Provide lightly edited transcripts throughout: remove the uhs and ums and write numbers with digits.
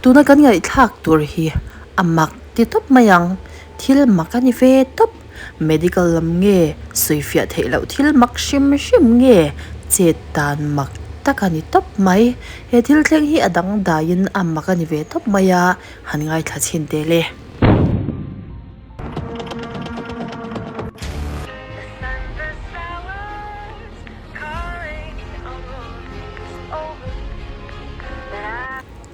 Tuna kan ngaihthlak tur hi a mak ti tawp mai ang, thil mak a ni ve tawp. Medical lam nge sawifiah theih loh thil mak hrim hrim nge chet dan mak tak a ni tawp mai. He thil thleng hi a dangdaiin a mak a ni ve tawp mai a, han ngaithla chhin teh le.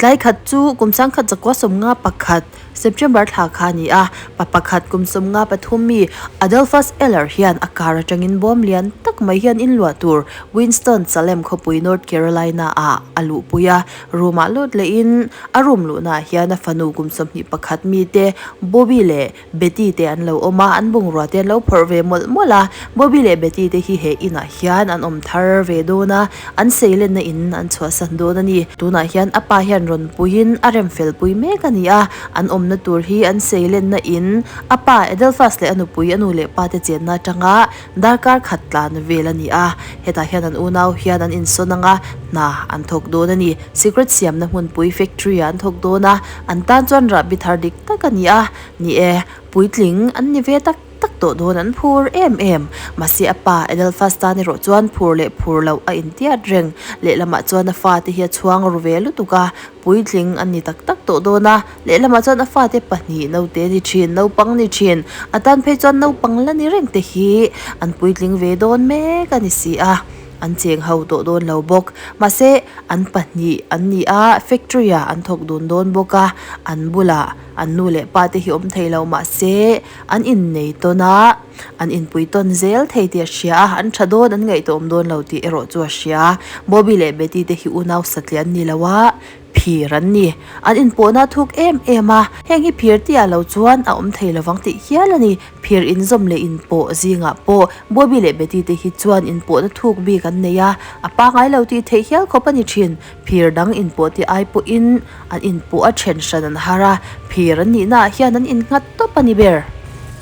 Tlai khat chu kum sangkhat zakua 51 September thla kha a ni a, pa pakhat kum 53 mi Adolphus Eller hian a car atangin bawm lian tak mai hian inluah tur Winston Salem khawpui North Carolina ah a luhpui a, room ah lut lehin a room luhna ah hian a fanu kum 21 mite Bobby leh Betty te an lo awm a, an bungrua te an lo phawrh ve mawlh mawlh a. Bobby leh Betty te hi he inah hian an awm thar ve dawn a, an seilenna in an chhuahsan dawn a ni. Tunah hian a pa hian rawn puiin a rem fel pui mek a ni a, an awmna tur hi an seilenna in a pa Adelphus leh a nupui a nu leh pa te chenna atanga darkar khat tlan vel a ni a. Hetah hian an unau hian an insawn anga hna an thawk dawn a ni. Secret siamna hmunpui factory ah an thawk dawn a, an tan chuan rahbi thar dik tak a ni a, ni e, puitling an ni ve tak tak tawh dawn an phur em em. Mahse a pa Adelphus tan erawh chuan phur leh phur loh a intiat reng. Lehlamah chuan a fate hi a chhuang ru ve lutuk a, puitling an ni tak tak tawh dawn a, lehlamah chuan a fate pahnih naute ni thin, naupang ni thin, a tan phei chuan naupang la ni reng te hi an puitling ve dawn mek a ni si a. An cheng ho tawh dawn lo bawk. Mahse, an pahnih an ni a, factory ah an thawk dun dawn bawk a, an bulah an nu leh pa te hi awm thei lo mahse, an innei tawn a, an inpui tawn zel thei tih a hria a, an tha dawn an ngaihtuah awm dawn lo tih erawh chu a hria. Bobby leh Betty te hi unau satliah an ni lo a, phir an ni. An inpawhna a thuk em em a, heng hi phir tih ah lo chuan a awm thei lovang tih hial a ni. Phir inzawm leh inpawh zingah pawh Bobby leh Betty te hi chuan inpawhna thuk bik an nei a, a pangngai lo tih theih hial khawp a ni thin. Phir dang inpawh te ai pawhin an inpawh a then hran an har a, phir an nihnaah hian an innghat tawp a ni ber.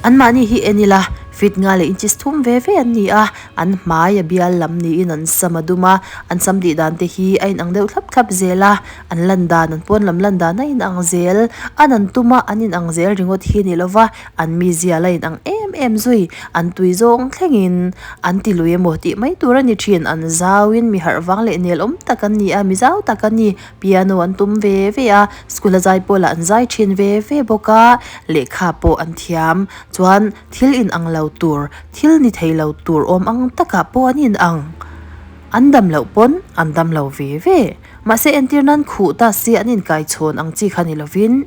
Anmahni hi en ila, fit nga leh inches thum ve ve an ni a, an hmai a bial lam niin an sam a dum a, an sam tih dan te hi a inang deuh thlap thlap zel a, an lan dan, an pawn lam lan dan a inang zel, an an tum a, an inang zel ringawt hi a ni lova, An mizia la inang em em zui, an tui zawng thlengin an ti lui emaw tih mai tur a ni thin. An zauin mi harh vang leh nel awm tak an ni a, mi zau tak an ni. Piano an tum ve ve a, school a zai pawh lah an zai thin ve ve bawk a, lehkha pawh an thiam. Chuan thil inang lo tur, thil ni thei lo tur awm ang takah pawh an inang. An dam loh pawn an dam lo ve ve. Mahse entir nan khuh ta se an inkaichhawn ang chi kha ni lovin.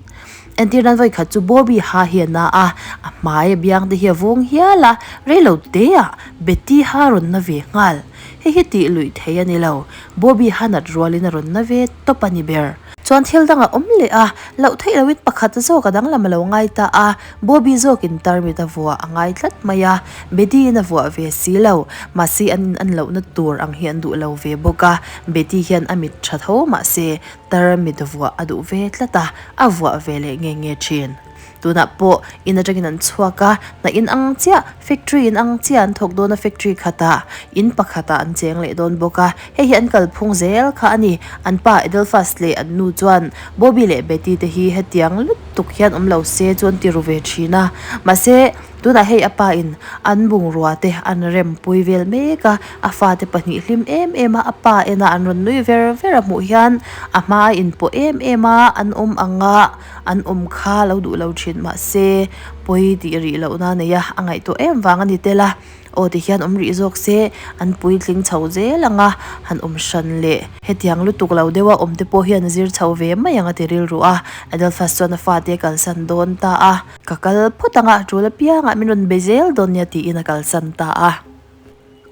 Entir nan vawikhat chu Bobby ha hi a na a, a hmai a biang te hi a vawng hial a, reilo te ah Betty ha rawn na ve nghal. Hei hi tih luih thei a ni lo, Bobby ha nat rualin a rawn na ve tawp a ni ber. Chuan thil dang a awm leh a, loh theih loin pakhat zawk a danglam a lo ngai ta a, Bobby zawkin tarmit a vuah a ngai tlat mai a, Betty in a vuah ve si lo, mahse an in an lohna tur ang hi an duh lo ve bawk a, Betty hian a mit tha tho mahse tarmit vuah a duh ve tlat a, a vuah ve leh nge nge thin. Tunah pawh in atangin an chhuak a, hna in ang chiah, factory in ang chiah an thawk dawn a, factory khatah in pakhatah an cheng leh dawn bawk a, hei hi an kalphung zel kha a ni. An pa Adelphus leh an nu chuan Bobby leh Betty te hi hetiang lutuk hian awm lo se chu an ti ru ve thin a, mahse, Tunah hei a pa in an bungrua te an rem pui vel mek a, a fate pahnih hlim em em a, a pa en a an rawn nui ver ver a hmuh hian a hma a inpawh em em a, an awm ang a, an awm kha lo duh lo thin mahse pawi tih rih loh na nei a, a ngaihtuah em vang a ni tel a. Aw ti hian awm rih zawk se, an puitling chho zel ang a, han awm hran leh. Hetiang lutuk lo deuha awm te pawh hian a zir chho ve mai ang a ti rilru a, Adelphus chuan a fate a kalsan dawn ta a. Ka kal phawt ang a, tul apiangah min rawn be zel dawn nia tiin a kalsan ta a.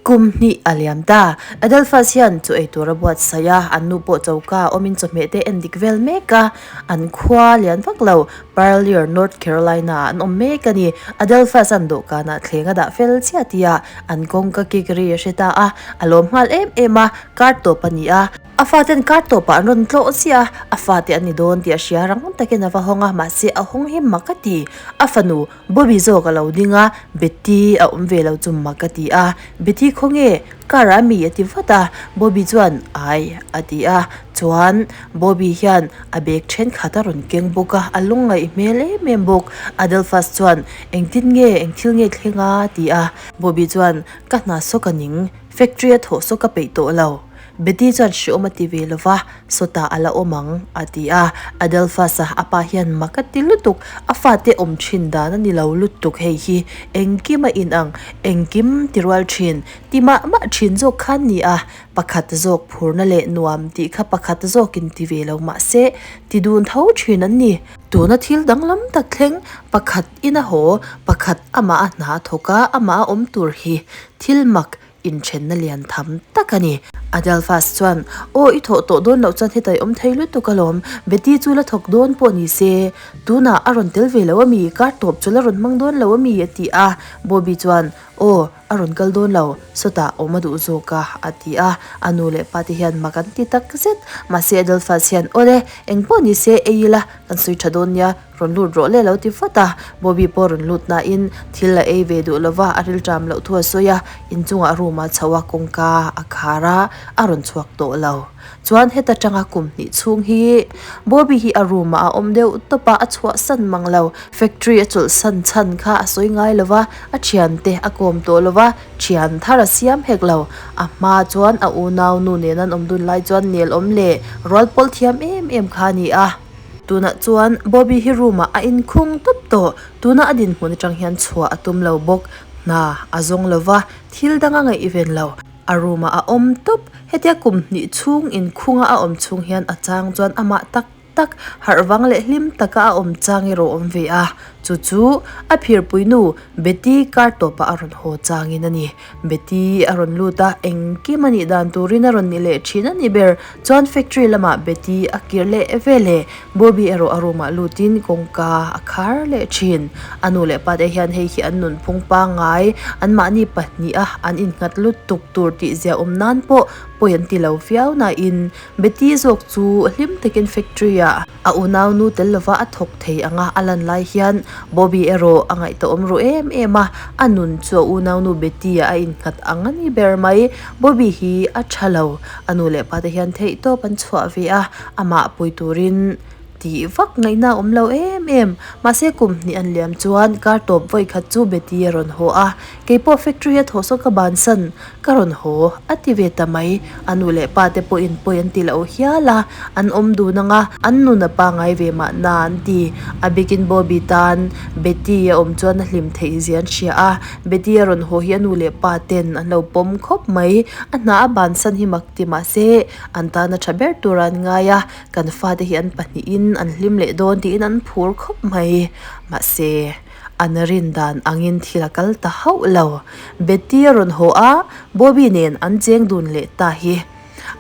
Kum hnih a liam ta. Adelphus hian chu ei tur a buatsaih a, an nu pawh choka awmin chawhmeh te en dik vel mek a, an khua lian vak lo Parlier, North Carolina ah an awm mek a ni. Adelphus an dawhkanah thleng a dah fel chiah tih a, an kawngka kik ri a hre ta a, a lawm nghal em em a, kar tawp a ni a. A faten kar tawpah an rawn tlawh chiah a, a fate an ni dawn tih a hria rang takin a va hawng a, mahse a hawng hi mak a ti. A fanu Bobby zawk a lo ding a, Betty a awm ve lo chu mak a ti a, Betty Betty khawnge? Car ah mi a ti vat a, Bobby chuan Ai a ti a, chuan Bobby hian a bag thenkhat a rawn keng bawk a, a lungngaih hmel em em bawk. Adelphus chuan Engtin nge, eng thil nge thleng a? a ti a, Bobby chuan Ka hna saw ka ning, factory a thawh saw ka peih tawh lo. Betty chuan hreawm a ti ve lo va, sawtah a la awm ang, a ti a. Adelphus-a a pa hian mak a ti lutuk, a fate awm thin dan a ni lo lutuk hei hi, engkim a inang, engkim ti rual thin, ti mah mah thin zawk khan ni a, pakhat zawk phurna leh nuam tih kha pakhat zawkin ti ve lo mah se, ti dun tho thin an ni. Tuna thil danglam tak thleng, pakhat ina haw, pakhat amah a hna a thawk a, amah a awm tur hi thil mak Inthenna lian tham tak a ni. Adelphus chuan, Aw, i thawh tawh dawn loh chuan hetah i awm thei lutuk alawm. Betty chu la thawk dawn pawh ni se, tunah a rawn tel ve lo a mi? Kar tawp chu la rawn hmang dawn lo a mi? a ti a. Bobby chuan, Aw, a rawn kal dawn lo, sawtah awm a duh zawk a, a ti a. A nu leh pa te hian mak an ti tak zet. Mahse Adelphus hian, Awle, eng pawh ni se, ei ila, kan sawi tha dawn nia. Rawn lut rawh le lo ti vat a, Bobby pawh rawn lut nain thil a ei ve duh lova a rilṭam loh thu a sawi a, inchungah room ah chho a kawngka a khar a, a rawn chhuak tawh lo. Chuan heta tanga kum hnih chhung hi Bobby hi a room ah a awm deuh tawp a, a chhuahsan mang lo. Factory a chawlhsan chhan kha a sawi ngai lova, a thiante a kawm tawh lova, thian thar a siam hek lo. A hma chuan a unau nu nen an awm dun lai chuan nel awm leh rual pawl thiam em em kha a ni a. Tunah chuan Bobby hi room ah a inkhung tawp tawh. Tuna a dinhmun atang hian chhuah a tum lo bawk. Hna a zawng lo va, thil dang a ngaihven lo. A room ah a awm tawp. Hetia kum hnih chhung inkhunga a awm chhung hian a chang chuan amah tak tak harh vang leh hlim taka a awm chang erawh awm ve a. Chu chu a phirpui nu Betty kar tawpah a rawn haw changin a ni. Betty a rawn lut a, engkim a nih dan turin a rawn ni leh thin a ni ber. Chuan factory lamah Betty a kir leh vel e. Bobby erawh a room ah lutin kawngka a khar leh thin. A nu leh pate hian hei hi an nunphung pangngai, anmahni pahniha an innghat lutuk tur tih zia awm nan pawh pawi an ti lo viau nain Betty zawk chu hlim takin factory ah a unau nu tel lova a thawk thei anga a lan lai hian Bobby erawh a ngaihtuahawm ru em em a, a nun chu a unau nu Betty ah a innghat ang a ni ber mai. Bobby hi a tha lo, a nu leh pa te hian theihtawp an chhuah ve a, amah pui turin tih vak ngaihna a awm lo em em. Mahse kum hnih an liam chuan kar tawp vawi khat chu Betty a rawn haw a, keipawh factory a thawh saw ka bansan Ka rawn haw, a ti ve ta mai. A nu leh pa te pawhin pawi an ti loh hial a, an awm dun ang a, an nun a pangngai ve mahna an ti. A bikin Bobby tan Betty a awm chuan a hlim theih zia an hria a, Betty a rawn haw hi a nu leh pa ten an lo pawm khawp mai. A hna a bansan hi mak ti mah se, an tan a tha ber tur an ngai a, kan fate hi an pahnihin an hlim leh dawn tiin an phur khawp mai. Mahse. An rin dan angin thil a kal ta hauh lo. Betty a rawn haw a, Bobby nen an cheng dun leh ta hi.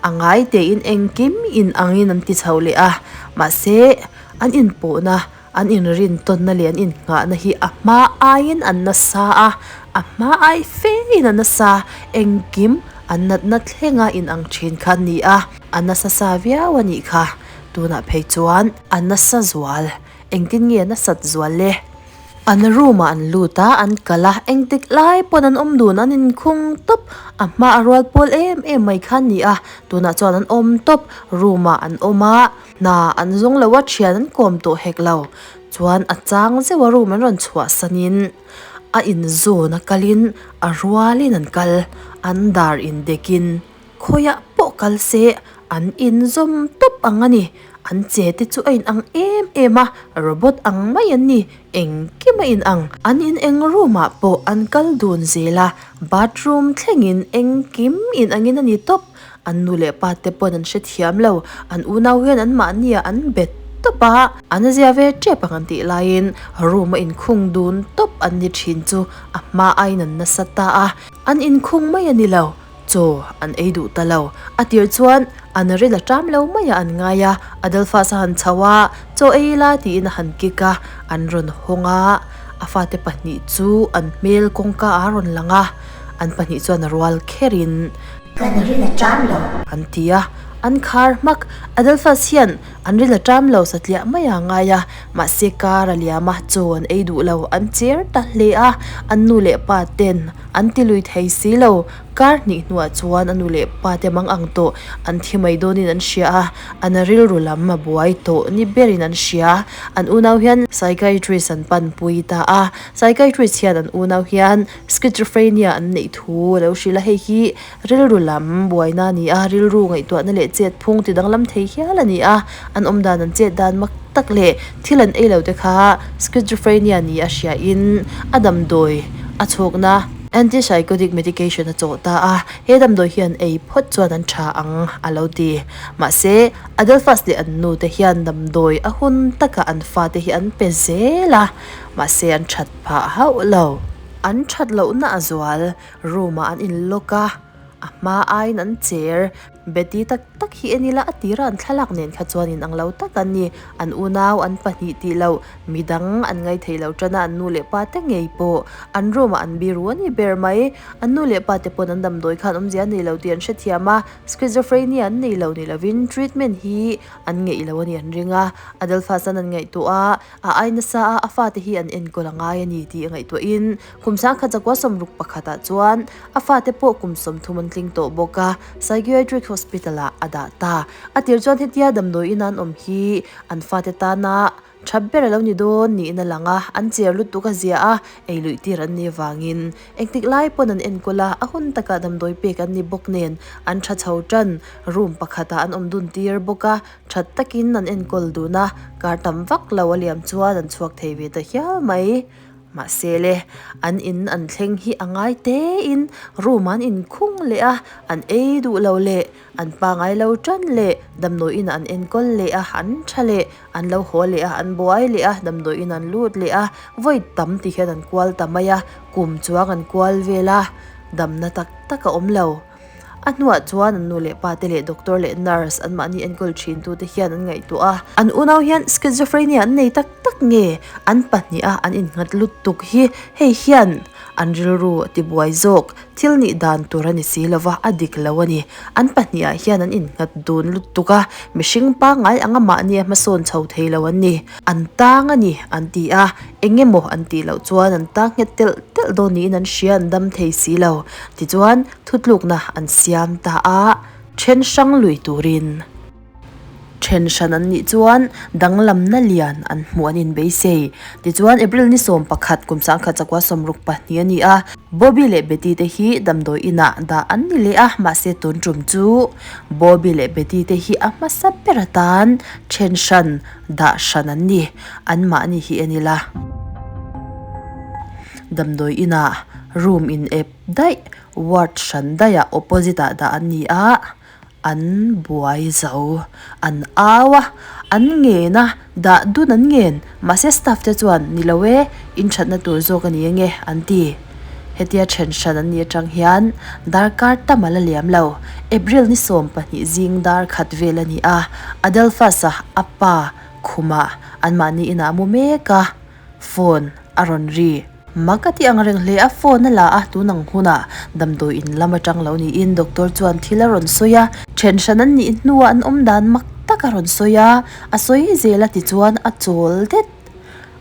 A ngai tein engkim in angin an ti chho leh a, mahse an inpawhna, an inrin tawnna leh an innghahna hi a hma aiin an nasa a, a hma ai fein a nasa, engkim an natna thlenga inang thin kha a ni a, a nasa sa viau a nih kha. Tunah phei chuan a nasa zual. Engtin nge nasat zual le? An room ah an lut a, an kal a, engtik lai pawn an awm dun, an inkhung tawp, a hma a rual pawl em em mai kha an ni a, tunah chuan an awm tawp, room ah an awm a, hna an zawng lo a, thian an kawm tawh hek lo, chuan a chang zeuh a room an rawn chhuah sanin a inzawn a kalin a rualin an kal, an dar indekin. Khawiah pawh kal se an inzawm tawp ang a ni. An che te chu a inang em em a, robot ang mai an ni, engkim a inang. An in eng room ah pawh an kal dun zel a, bathroom thlengin engkim inangin a ni tawp. An nu leh pa te pawn an hrethiam lo, an unau hian an mahni ah an bet tawp a, an zia ve tep ang an tih laiin room a inkhung dun tawp an ni thin chu a hma aiin an nasa ta a, an inkhung mai a ni lo. Chaw an ei duh ta lo. A tir chuan an ril a ṭam lo mai a an ngai a, Adelphas a han chho a, chaw ei ila tiin a han kick a, an rawn hawng a, a fate pahnih chu an hmel kawngka a rawn lang a, an pahnih chuan a rual kherin, Kan ril a ṭam lo. An ti a, an khar hmak. Adelphas hian. An ril a ṭam lo satliah mai a ngai a, mahse kar a liam a, chaw an ei duh lo, an cher ta hle a, an nu leh pa ten an ti lui thei si lo. Kar hnih hnuah chuan a nu leh pa te mang ang tawh an thi mai dawnin an hria a, an rilru lam a buai tawh ni berin an hria. An unau hian psychiatrist an panpui ta a, psychiatrist hian an unau hian schizophrenia an neih thu a lo hrilh a, hei hi rilru lam buaina a ni a, rilru ngaihtuahna leh chet phung ti danglam thei hial a ni a, an awm dan an chet dan mak tak leh thil an ei lo te kha schizophrenia ni a hriain a damdawi a chhawkna antipsychotic medication a chawh ta a, he damdawi hian ei phawt chuan an tha ang a lo ti. Mahse, Adelphus leh an nu te hian damdawi a hun takah an fate hi an pe zel a, mahse an that phah hauh lo. An that lohna a zual. Room ah an in lock a, a hma aiin an cher. Betty tak tak hi en ila a tira an thlalak nen kha chuan in ang lo tak an ni. An unau an pahnih tih loh midang an ngaithei lo tan a, an nu leh pa te ngei pawh an room ah an biru a ni ber mai. An nu leh pa te pawn an damdawi khan awmzia an nei lo tih an hrethiam a, schizophrenia an nei lo ni lovin treatment hi an ngeih lo a ni an ring a. Adelphas an an ngaihtuah a, a ai nasa a, a fate hi an enkawl a ngai a ni tih a ngaihtuahin Kum sangkhat zakua sawmruk pakhatah chuan a fate pawh kum 30 an tling tawh bawk a, Psychiatric Hospital ah a dah ta. A tir chuan hetia damdawi ina an awm hi an fate tana tha ber a lo ni dawn niin a lang a, an cher lutuk a zia a, ei luih tir an nih avangin engtik lai pawn an enkawl a, a hun takah damdawi pek an ni bawk nen an tha chho tan room pakhatah an awm dun tir bawk a, tha takin an enkawl dun a, kar tam vak lo a liam chuan an chhuak thei ve ta hial mai. Mahse le, an in an thleng hi a ngai tein room an inkhung leh a, an ei duh lo leh, an pangai lo tan leh, damdawi inah an enkawl leh a, an tha leh, an lo haw leh a, an buai leh a, damdawi in an lut leh a, vawi tam ti hian an kual ta mai a, kum chuang an kual vel a, damna tak tak a awm lo. A hnuah chuan an nu leh pa te leh doctor leh nurse an mahni enkawl thin tu te hian an ngaihtuah a. An unau hian schizophrenia an nei tak tak nge? An pahniha an innghat lutuk hi hei hian an rilru a tibuai zawk. Thil nih dan tur a ni si lova, a dik lo a ni. An pahnihah hian an innghat dun lutuk a, mihring pangngai anga mahni a hmasawn chho thei lo an ni. An tang a ni an ti a, eng emaw an tih loh chuan an tang nghet telh telh dawn niin an hria an dam thei si lo. Tichuan. Thutlukna an siam ta a, then hrang lui turin then hran an nih chuan danglamna lian an hmuh an inbeisei. Tichuan April ni 11 kum 1964 a ni a, Bobby leh Betty te hi damdawi inah dah an ni leh a, mahse tun tum chu Bobby leh Betty te hi a hmasa ber atan then hran dah hran an ni, anmahni hi en ila. Damdawi inah room in ep. Daih, ward hran daihah opposite ah dah an ni a, an buai zo, an au a, an ngen a, dah dun an ngen, mahse staff te chuan ni lo e, in thatna tur zawk a ni ange an ti. Hetia then hran an nih atang hian darkar tam a la liam lo, April ni 12 zing dar khat vel a ni a, Adelphus-a a pa khumah anmahni inah a mu mek a, phone a rawn ri. Mak a ti ang reng hle a, phone a la a, tun ang hunah damdawi in lam atang lo niin doctor chuan thil a rawn sawi a, then hran an nih hnuah an awm dan mak tak a rawn sawi a, a sawi zel a tichuan a chawl det.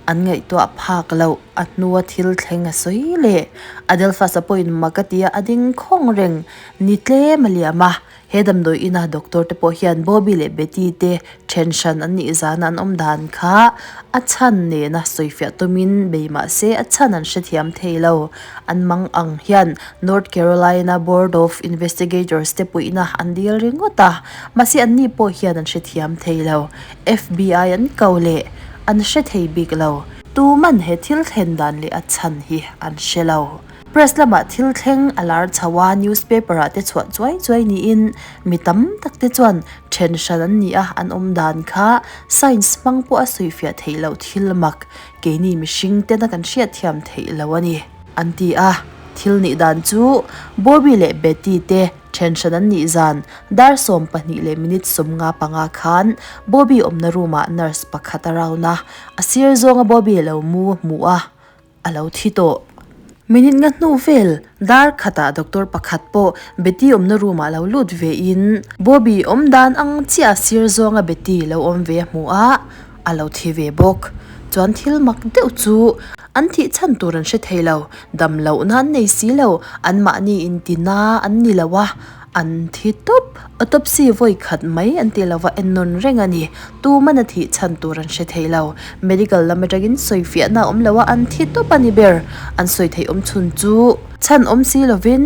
An ngaihtuah phak loh a hnua thil thleng a sawi leh. Adelphus-a pawhin mak a ti a, a ding khawng reng ni tlem a liam a, He damdawi ina doctor te pawh hian Bobby leh Betty te then hran an nih zana an awm dan kha a chhan nena sawifiah tumin bei mah se a chhan an hrethiam thei lo. An mang ang hian North Carolina Board of Investigators te puihna an dil ringawt a, mahse anni pawh hian an hrethiam thei lo. FBI an ko leh an hre thei bik lo. Tuman he thil thlen dan leh a chhan hi an hre lo. Press lamah thil thleng a lar chho a, newspaper ah te chhuah chuai chuai niin mi tam tak te chuan then hran an ni a, an awm dan kha science hmang pawh a sawifiah theih loh thil mak, keini mihring tena kan hriatthiam theih loh a ni, an ti a. Thil nih dan chu Bobby leh Betty te then hran an nih zan dar 12 leh minute 55 khan Bobby awmna room ah nurse pakhat a round a, a sir zawnga Bobby lo mu a hmu a, A lo thi tawh. Minute nga hnu vel dar khatah doctor pakhat pawh Betty awmna room ah lo lut ve in Bobby awm dan ang chiah a sir zawnga Betty lo awm ve a hmu a, a lo thi ve bawk. Chuan thil mak deuh chu an thih chhan tur an hre thei lo, dam lohna an nei si lo, anmahni intina an ni lo a, An thi tawp, autopsy vawi khat mai an tih lova ennawn reng a ni. Tuman a thih chhan tur an hre thei lo. Medical lam atangin sawifiahna a awm lo a, an thi tawp a ni ber. An sawi theih awm chhun chu chhan awm si lovin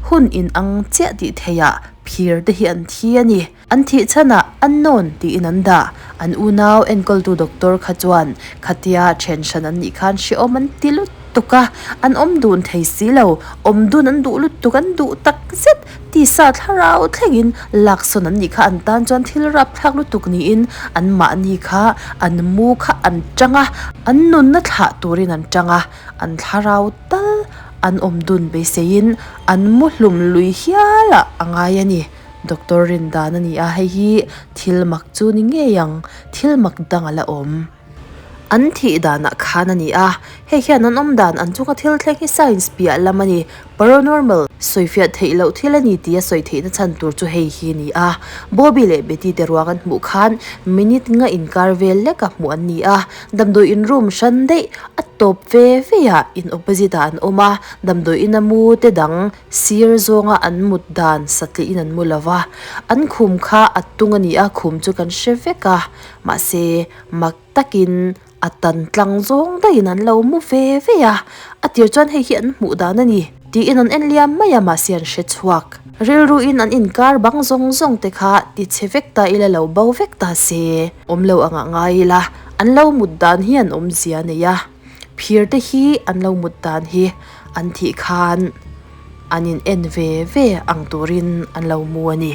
hun in ang chiah tih theihah phir te hi an thi a ni. An thih chhanah unknown tiin an dah. An unau enkawltu doctor kha chuan khatia then hran an nih khan hrehawm an ti lut tuk a, an awm dun thei si lo, awm dun an duh lutuk an duh tak zet, tisa thlarau thlengin laksawn an nih kha an tan chuan thil rapthlak lutuk niin an mahni kha an mu kha an tang a, an nunna thlah turin an tang a, an thlarau tal an awm dun beiseiin an mu hlum lui hial ah a ngai a ni. Doctor rin dan a ni a, hei hi thil mak chu ni ngei ang, thil mak dang a la awm. An thih danah khan a ni a, hei hian an awm dan an chunga thil thleng hi science piah lam a ni, paranormal, sawifiah theih loh thil a ni tia sawi theihna chhan tur chu hei hi a ni a. Bobby leh Betty te ruang an hmuh khan minute nga inkar vel leka hmuh an ni a, damdawi in room hran daih a tawp ve ve ah in opposite ah an awm a, damdawi ina mu te dang Sir zawnga an mut dan satlihin an mu lova, an khum kha a tung a ni a, khum chu kan hre vek a, mahse mak takin a tan tlang zawng daihin an lo mu ve ve a, a tir chuan hei hi an hmuh dan a ni tiin an en liam mai a, mahse an hre chhuak. Rilruin an inkar bang zawng zawng te kha ti chhe vek ta ila lo bo vek ta se, awm lo angah ngai ila, an lo mut dan hi an awmzia a nei a. Phir te hi an lo mut dan hi an thih khan an in en ve ve ang turin an lo mu a ni.